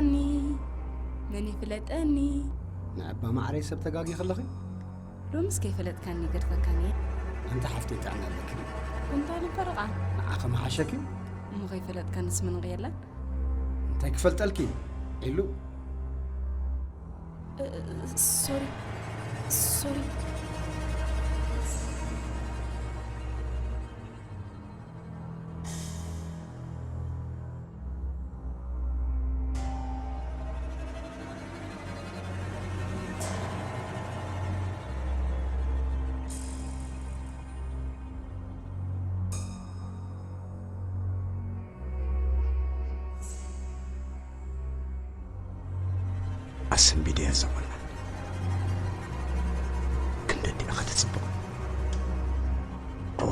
መን ይፍለጠኒ? ንዕባ ማዕረይ ሰብ ተጋጊ ከለኺ? ሎምስ ከይፈለጥካኒ ገድፈካኒ። ኣንታ ሓፍተይ ጥዕና ኣለኪ? እንታይ ልፈረቓ? ንዓኺ መሓሸኪ? እሞ ከይፈለጥካንስ ምን ቅየላ? እንታይ ክፈልጠልኪ? ኢሉ። እ፣ እ፣ ሶሪ። ሶሪ። ኣሰንቢደ እያ እዛ ጓል። ክንደይ ዲኣ ከተጽብቕ። ኦ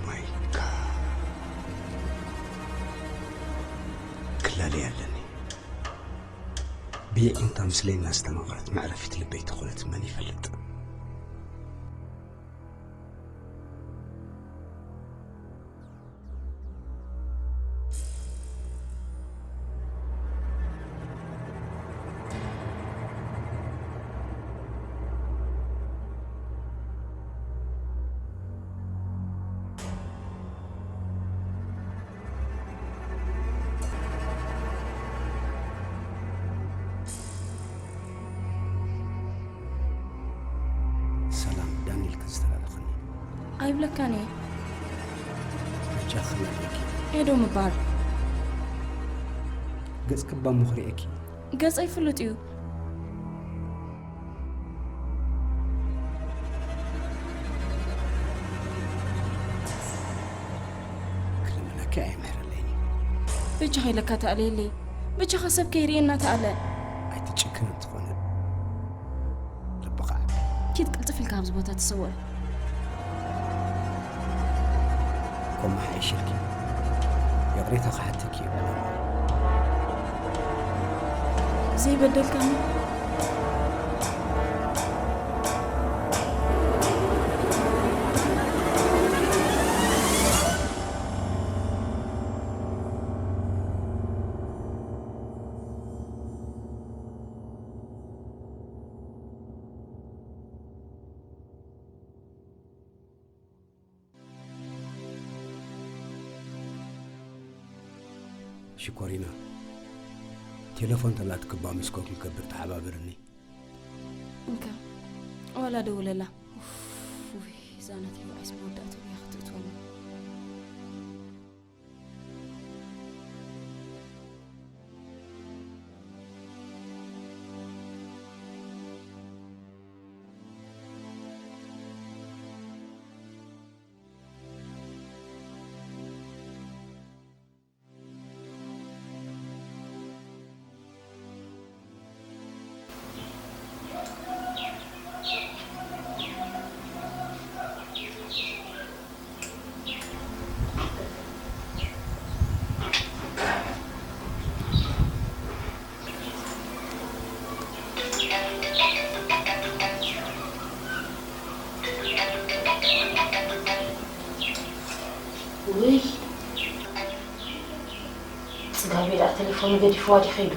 ማይ ጋድ። ክላለያ ኣለኒ። ብየዒንታ ምስለይ እናስተማቕረት መዕረፊት ልበይ ተኾነት መን ይፈልጥ። ሰላም ዳንኤል፣ ከዝተላለኸኒ ኣይብለካን እየ። በጃኺ ክላልየኪ። ኤዶ ምባል። ገጽ ክባ ምኽሪኤኪ። ገጸይ ፍሉጥ እዩ። ክልምነኪ ኣይምህረለይን እዩ። በጃኻ ኢለካ ተኣለየለይ። በጃኻ ሰብ ከይርእየና ተኣለ። ኣይትጭክን እንተኾነ ልብኻ ዓቢ። ኪድ ቅልጥፍ ኢልካ ኣብዚ ቦታ ተሰወር። ኮማ ሓይሽልኪ ይቕሬታ ክሓተኪ ይበለኒ። ዘይበደልካኒ። ሽኮሪና፣ ቴሌፎን ተላትክባ ሚስኮል ክገብር ተሓባበርኒ። እንካ፣ ዋላ ደውለላ። ኡፍ፣ ውይ፣ እዛ ናተይ በዓይስ መወዳእትኡ እያ ክትእትወኒ። ውይ፣ ጽጋብ ደኣ ቴሌፎኑ ገዲፍዋ ድዩ ከይዱ?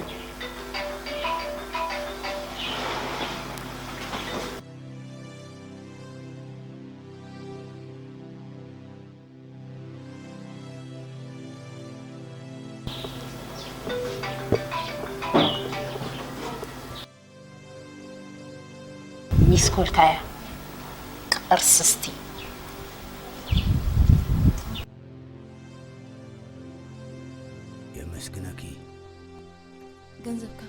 ሚስኮልካ እያ ቅርስስቲ። የመስግነኪ። ገንዘብካ።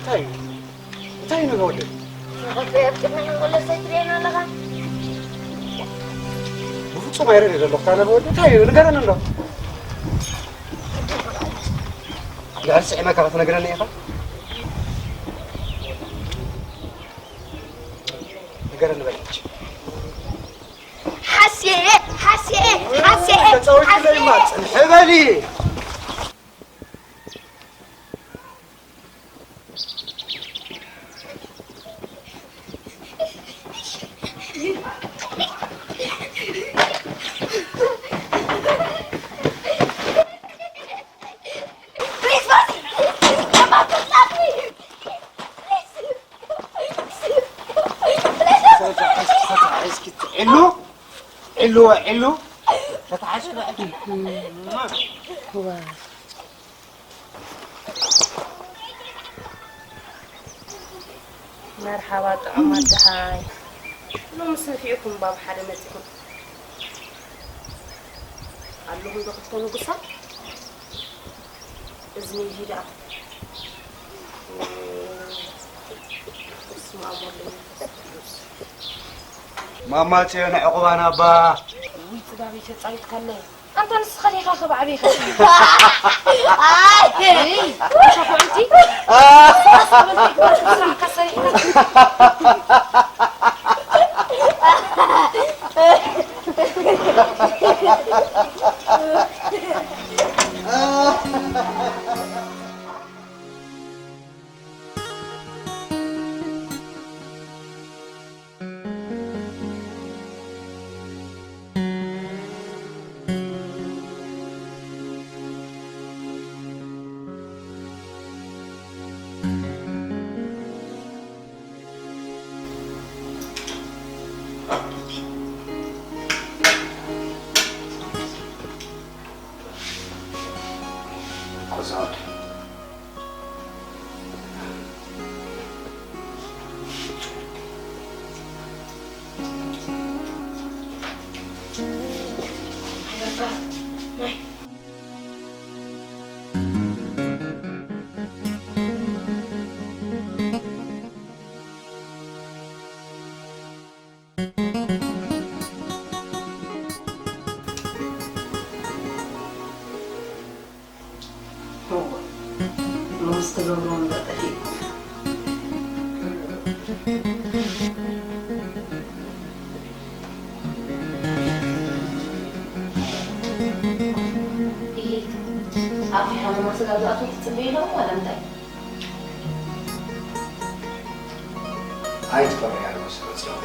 እንታይ እዩ? እንታይ እዩ ንገወደ? ንቐጽሪ ኣብ ቅድሚ ንንቀሎ ሰይትርእየና ኣለኻ? ብፍጹም ኣይረድእ ዘለኹ፣ ታነ ገወደ። እንታይ እዩ? ንገረኒ እንዶ። ድሕሪ ስዒመካ ክትነግረኒ ኢኻ? ንገረኒ በል ሕጂ። ሓስየ፣ ሓስየ፣ ሓስየ፣ ተጻዊትለይማ ሓስየ። ጽንሒ በሊ። ዒሉ ዒሉ ዒሉ ተታሓዝኩ። መርሓባ ጥዑማት ደሃይ። ሎምስ ንፊዕኩም ባብ ሓደ መጺኹም። ኣለኹም ዶ ክልተ ንጉሳ? እዝኒ ይሂዳ። በስመ አብ ወወልድ ወመንፈስ ቅዱስ። ማማ ጽዮን ዕቑባና እባ። ውይ ጽባበይ ተጻዊትካለይ። ኣንታ ንስኻ ዲኻ ካብ ዓቢኻ? ኣይ! ኣይ! ኣንታ ኩዕንቲ? ስራሕካ ሰሪሕካ። እወ፣ ሎምስ ትገብርዎ እምበር ጠፊእኩም። ኢሂ፣ ኣፊኻ መማስል ኣብ ዝኣትዎ ትጽበዪ ኣለኹ ዋላ እንታይ? ኣይትፈርሒ ኣልመሰለ ጽዮን።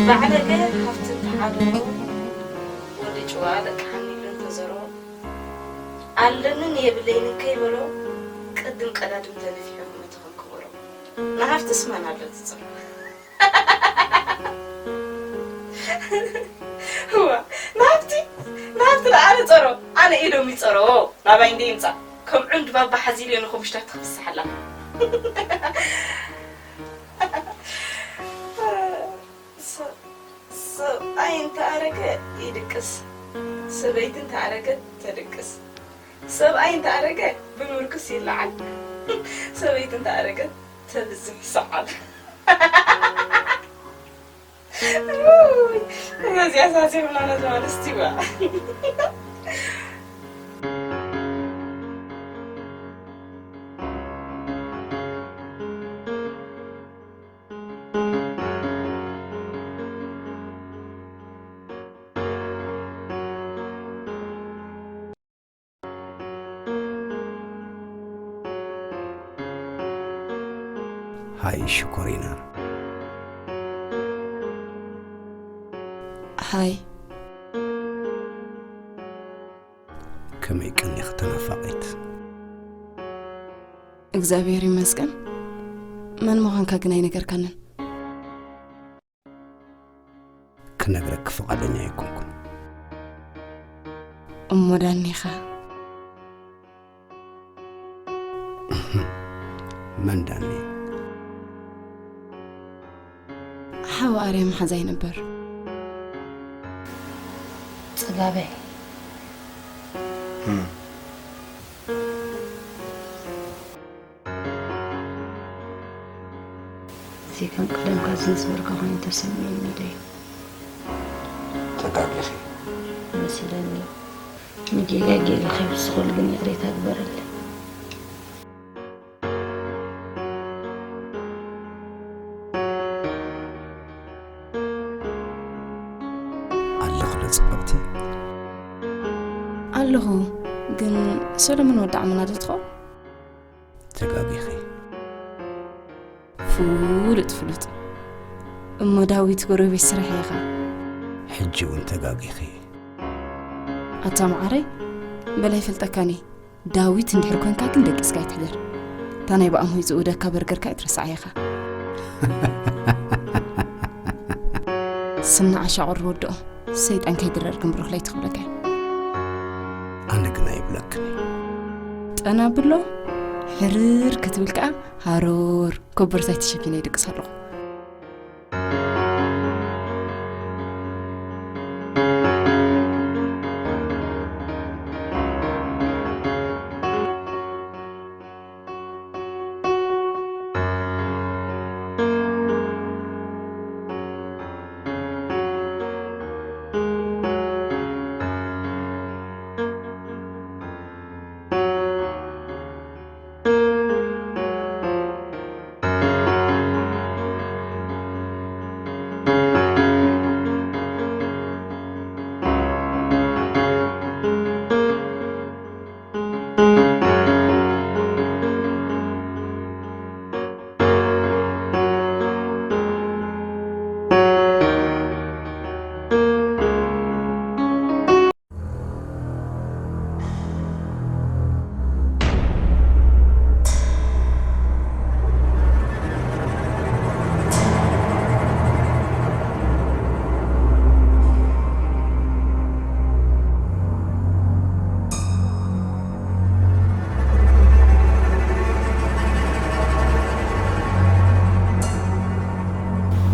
ባዕለገ ሃፍቲ እንተሓደሮ ወዲ ጭዋ ደቂ ሓሚሉ እንተዘሮ ኣለንን የብለይንን ከይበሎ ቅድም ቀዳድም ተነፊሑ ክመተኸም ክበሮ ንሃፍቲ ስመን ኣሎ ትፅር እዋ ንሃፍቲ ንሃፍቲ ደኣ ንፀሮ ኣነ ኢዶም ይፀሮ ናባይ እንደ ይምፃእ ከም ዕንዱባ ባሓዚል እየ ንኸምሽታ ትኽፍስሓላ ሰብኣይ እንተኣረገ ይድቅስ፣ ሰበይቲ እንተኣረገት ተድቅስ። ሰብኣይ እንተኣረገ ብምርኩስ ይለዓል፣ ሰበይቲ እንተኣረገት ተብዝሕ ሰዓል። እዚኣ ሳሲብና ነዚ ማለት እስቲ ዋ። ሃይ ሽኮሪና። ሃይ። ከመይ ቀኒኺ ተናፋቒት? እግዚኣብሔር ይመስገን። መን ምዃንካ ግን ኣይነገርካንን። ክነግረኪ ፍቓደኛ ኣይኮንኩን። እሞ ዳኒኻ? መን ዳኒ? ሓው ኣርያ መሓዛይ ነበር። ጽጋበይ። እዚ ከም ቀደምካ ዝንዝበርካ ኮይኑ ተሰሚዑኒ ዶ እዩ? ተጋጊኺ። መሲለኒ። ንጌጋ ጌጋ ከይውስኸሉ ግን ይቕሬታ ግበረለይ። ኣለኺ ዶ ጽብቕቲ? ኣለኹ፣ ግን ሰሎሞን ወዲ ዓመና ዶ ትኸውን? ተጋጊኺ። ፍሉጥ ፍሉጥ። እሞ ዳዊት ጎረቤት ስራሕ ኢኻ። ሕጂ እውን ተጋጊኺ። ኣታ መዓረይ፣ በላይ ፈልጠካኒ። ዳዊት እንድሕር ኮንካ ግን ደቂስካ ኣይትሕደር። እታ ናይ ብኣምሆይ ዝእውደካ በርገርካ ኣይትረስዓ ኢኻ። ስና ዓሻቑር ወድኦ ሰይጣን ከይድረር ግን ብሩክ ለይቲ ክብለካ እየ። ኣነ ግን ኣይብለክን። ጠና ብሎ ሕርር ክትብል ከኣ ሃሮር ኮበርታይ ተሸፊነ ይድቅስ ኣለኹ።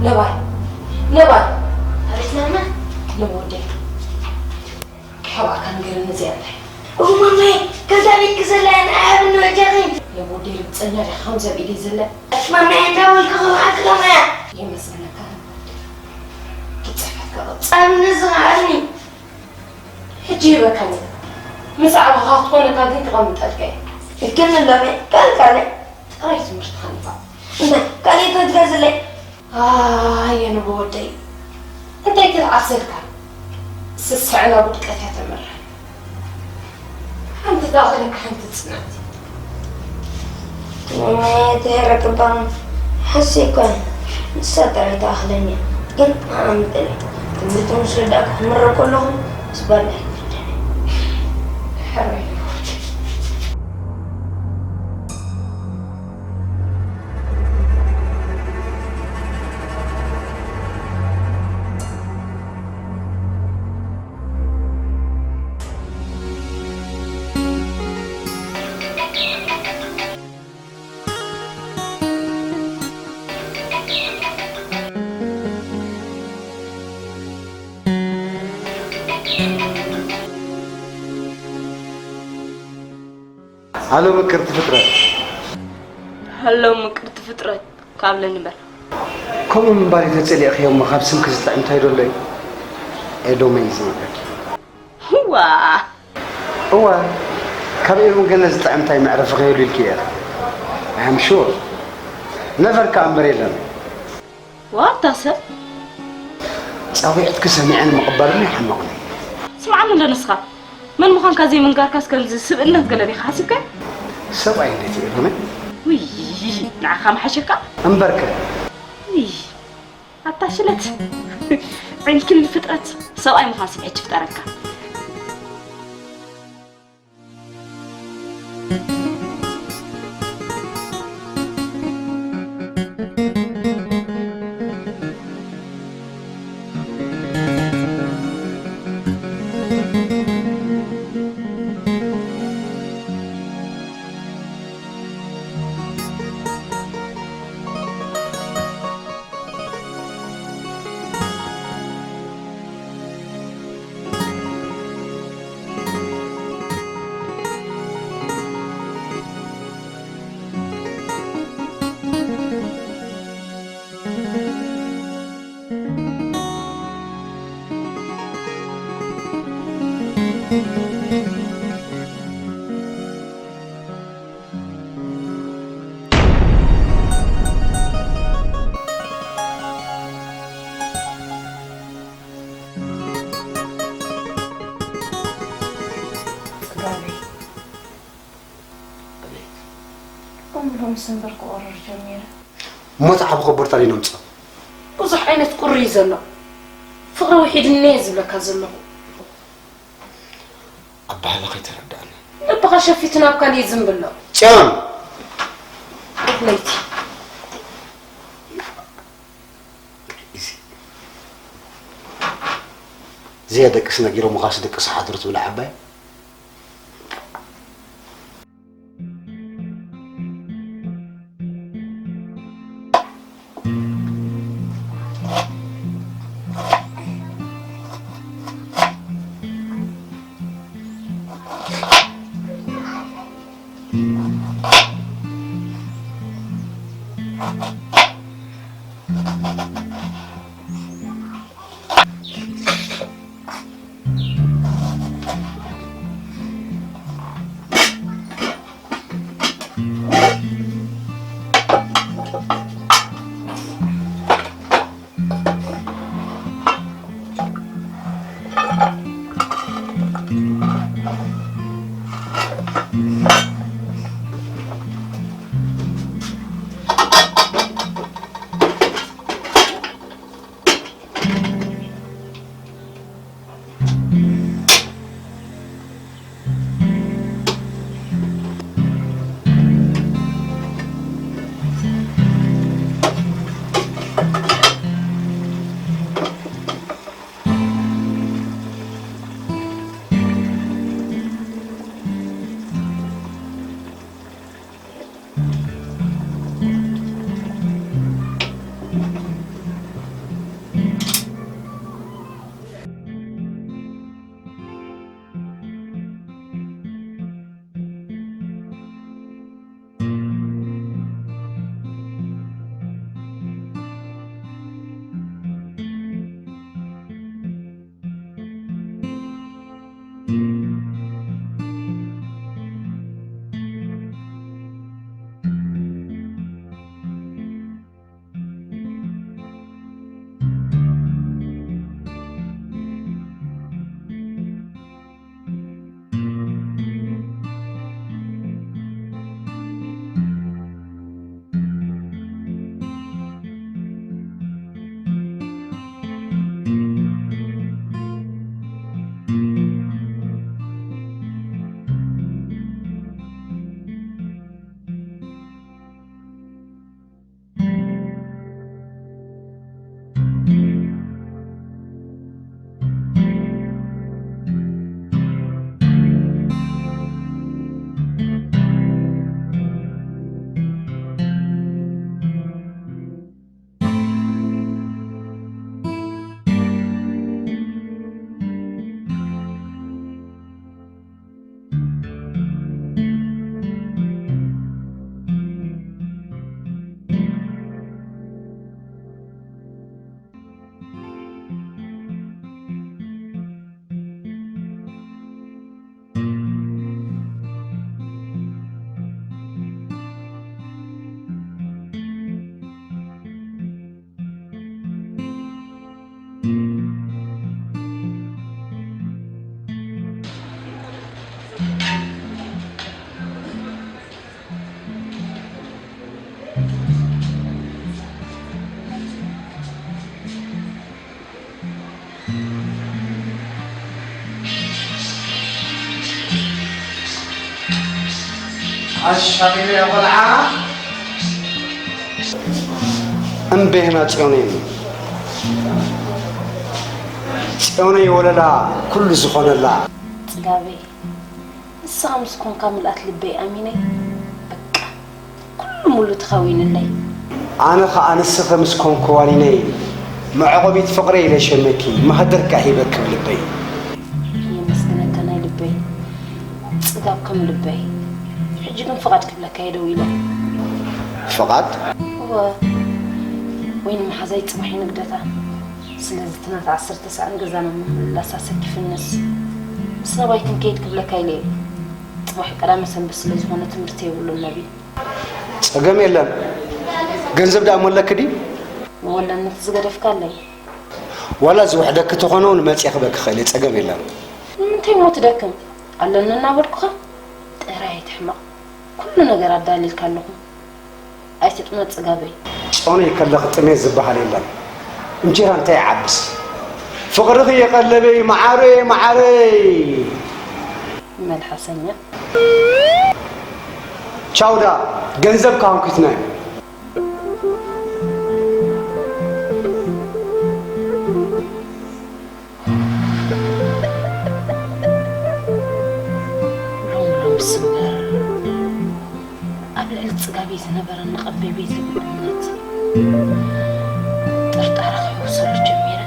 ነባይ ነባይ ኣቤት ማማ ነቦ ወደይ ሓባእካ ንገርኒ እዚኣ እንታይ እው ማማየ ከምዛ ቤትኪ ዘላ እያ ንዓይ ሃብኒ በጃኺ ነቦ ወደይ ርግፀኛ ዲኻ ከምዚ ኣብ ኢደይ ዘላ ማማየ እንዳበልኩ ከብዓኪ ከማያ የመስግነካ ክፅሕፈት ከቐፅል ኣብኒ ዝኸኣልኒ ሕጂ ይህበካኒ። ምስ ዓበኻ ክትኮነካ ግን ክቐምጠልካ እየ። ግን ሎሚ ቃል ቃለይ ጥራይ ትምህርትኻ ንፋዕ። እንታይ ቃለይ ክትገዝለይ? ኣየ ንቦ ወደይ እንታይ ክትዓሰልካ? ስስዐ ናብ ውድቀት እያ ተምርሕ። ሓንቲ ትኣኽለካ ሓንቲ ትጽናዕቲ። ማማየ ተሄረ ቅባኑ ሓሰይ እኳ እያ ንሳ ጥራይ ትኣኽለኒ እያ። ግን ኣምጥለ ትምህርቲ ምስ ወዳእካ ክምረቅ ከለኹ ምስ ጓል ኣይክደን። ሕራይ ይኹን። ኣሎ ምቅርቲ ፍጥረት። ኣሎ ምቅርቲ ፍጥረት ካብ ለንበር። ከምኡ ምንባር ተጸሊእኽዮ እሞ ካብ ስምኪ ዝጥዕም እንታይ ደሎ እዩ? ኤዶመይ እዩ ዝብለኪ። ዋ! እዋ፣ ካብ ኤዶም ገለ ዝጥዕም እንታይ መዕረፊ ከይህሉ ኢልኪ እየ። I am sure. ነቨር ከኣ እምበር የለን። ዋታ ሰብ ጻዊዕትኪ ሰሚዐ ንምቕባሉ ይሓመቕኒ። ስምዓኒ እንዶ ንስኻ። መን ምዃንካ ዘይምንጋርካስ ከምዚ ስብእነት ገለ ዲኻ ሓሲብካ? ሰብኣይ እንዴት እየ ሎሚ? ውይ፣ ንዓኻ መሓሸካ? እምበርከ? ውይ፣ ኣታ ሽለት። ዕንክሊል ፍጥረት፣ ሰብኣይ ምዃን ስብ ሕጂ ፍጠረካ። ጽጋበይ። ኣቤት። እሞ ሎምስ እምበር ክቆርር ጀሚረ። እሞ እቲ ዓቢ ኮቦርታ ደይ ነምጽኦ? ብዙሕ ዓይነት ቁሪ እዩ ዘሎ። ፍቕሪ ውሒድኒ እየ ዝብለካ ዘለኹ። ኣባህላ ከይተረዳእኒ። ልብኻ ሸፊቱ ናብ ካልእ ዝንብሎ። ጽዮን! ለይቲ። እዚ። እዚኣ ደቅስ ነጊሮምኻስ ድቅስ ሓድሩ ትብል ዓባይ? ኣሻሚሉ ያ ቆልዓ። እምቤህና ጽዮነይ፣ ጽዮነይ ወለላ ኩሉ ዝኾነላ። ጽጋበይ፣ ንስኻ ምስ ኮንካ ምልኣት ልበይ ኣሚነይ፣ በቃ ኩሉ ሙሉ ተኸዊንለይ። ኣነ ኸኣ ንስኺ ምስ ኮንኩ ዋኒነይ፣ መዕቆቢት ፍቕረይ ኢለ ሸመኪ፣ ማህደርካ ሂበኪ ብልበይ። የመስግነካ ናይ ልበይ፣ ጽጋብ ከም ልበይ። ሕጂ ግን ፍቓድ ክብለካ እየ ደው ኢለ። ፍቓድ? እወ፣ ወይ ንመሓዛይ ጽባሕ ይንግደታ። ስለዚ እቲ ናታ ዓሰርተ ሰዓን ገዛና ምምላሳ ሰኪፍነስ፣ ምስ ነባይ ክንከይድ ክብለካ ኢለ እየ። ጽባሕ ቀዳመ ሰንበት ስለ ዝኾነ ትምህርቲ የብሉን ነቢ። ጸገም የለን። ገንዘብ ደኣ ሞለኪ ድዩ? ንወለነት ዝገደፍካ ኣለይ። ዋላ ዝውሕደኪ ተኾነ እውን መጽየ ክበኪ ክእል እየ፣ ጸገም የለን። ንምንታይ እሞ ትደክም? ኣለኒ እናበልኩኻ ጥራይ ኣይትሕመቕ። ኩሉ ነገር ኣዳሊልካ ኣለኹ። ኣይትጥመት ጽጋበይ። ጾነይ ከለኺ ጥሜት ዝበሃል የለን። እንጀራ እንታይ ይዓብስ? ፍቕርኺ የቐለበይ መዓረይ መዓረይ። መልሓሰኛ። ቻውዳ ገንዘብ ካንኩትናይ። ሎም ሎም ስምር ኣብ ልዕሊ ጽጋበይ ዝነበረኒ ቀቢበይ ዘይብሉ እምነት ጥርጣረ ክሕውሰሉ ጀሚረ።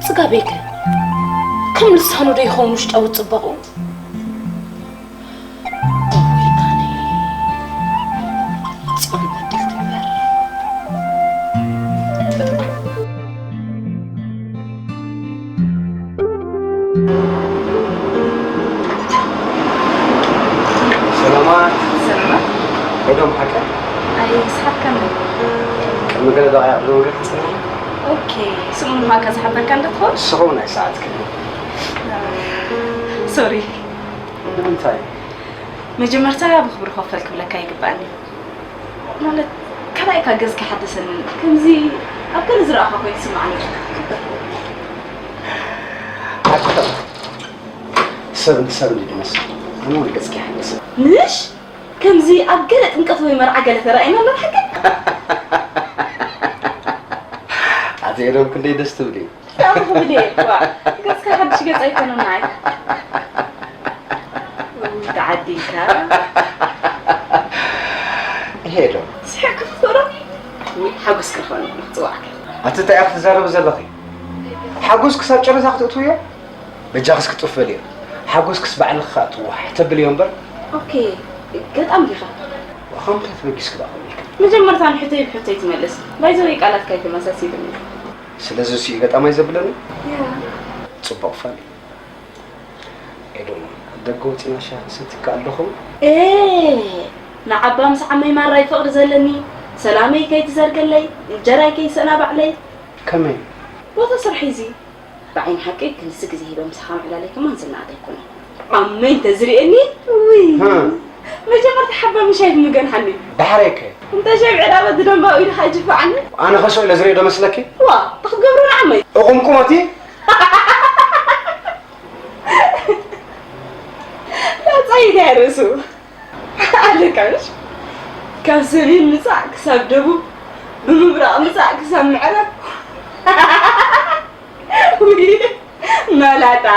ጽጋበይ ከ ከም ልሳኑ ዶ ይኸውን ውሽጣዊ ጽባቕኡ? እውይ ኣነ፣ ጽዮን በደልቲ እምበር። ሰላማት። ሰላማት። ሄዶም ሓቀ? ኣይ፣ ስሓትካኒ። ቅድሚ ገለ ደቓይቕ ደውለ ክጽንሕ። ኦኬ፣ ስሙ ምዃንካ ዝሓበርካ እንዶ ትኸውን? ንስኻ እውን ኣይሰዓትክን። ሶሪ። ንምንታይ? መጀመርታ ብኽብሪ ኮፈል ክብለካ ይግባኣኒ። ማለት፣ ካልኣይካ ገጽካ ይሓደሰኒ። ከምዚ ኣብ ገለ ዝረኣኻ ኮይኑ ይስምዓኒ። ኣትፈል። ሰብ ንሰብ እንዲ ዝመስል፣ ኣነ እውን ገጽካ ይሓደሰኒ። ምሽ? ከምዚ ኣብ ገለ ጥምቀት ወይ መርዓ ገለ ተራእየና ኣሎ ብሓቂ? ኣቲ ኤዶም ክንደይ ደስ ትብሊ። ኣነ ክብል እየ እኳ። ገጽካ ሓድሽ ገጽ ኣይኮነን ንዓይ። ውይ፣ ተዓዲልካ። ሄዶ። ስሕቅ ክትፈሮ። ውይ፣ ሓጎስ ክርኸን ክጽዋዕካ። ኣቲ እንታይ ኢኺ ትዛረቢ ዘለኺ? ሓጎስ ክሳብ ጨረታ ክትእትውዮ? በጃኽስ ክጡፍ በልዮ። ሓጎስክስ ባዕልኺ ከኣ ትዋሕ ተብልዮ እምበር። ኦኬ፣ ገጣም ዲኻ? ከምታይ ተበጊስኪ ደኣ ኮን ኢልኪ? መጀመርታ ንሕቶይ ብሕቶይ ትመልስ። ባይዘወይ ቃላትካ ኣይተመሳሲሉኒ። ስለዚ እሱ እዩ ገጣማይ ዘብለኒ? ያ። ጽቡቕ ፋል እዩ። ኤዶም፣ ደገ ወጺና ሻሂ ክንሰቲ ከኣ ኣለኹም? ኤ፣ ንዓባ ምስ ዓመይ ማራይ ፍቕሪ ዘለኒ፣ ሰላመይ ከይትዘርገለይ፣ እንጀራይ ከይሰእና ባዕለይ። ከመይ? ቦታ ስራሕ እዚ። ብዓይኒ ሓቂ ክንድዚ ግዜ ሂበ ምሳኻ ምዕላለይ ከማን ዝነኣድ ኣይኮነን። ዓመይ እንተዝርእየኒ፣ ውይ። ሃ። መጀመርታ ሓባ ምሻይ ብምገንሓኒ። ዳሕረይ ከ? እንተ ሻይ ብዕዳበት ዝደንባው ኢድኻ ይጅፍዓኒ። ኣነ ከስኦ ኢለ ዝርእዮ ዶ መስለኪ? ዋ፣ እንታይ ክትገብሮ ንዓመይ? እቑምቁመቲ? ላጻይ እንታይ ርእሱ? ኣለካሽ ካብ ሰሜን ምጻእ ክሳብ ደቡብ፣ ብምብራቕ ምጻእ ክሳብ ምዕራብ። ውይ፣ መላጣ።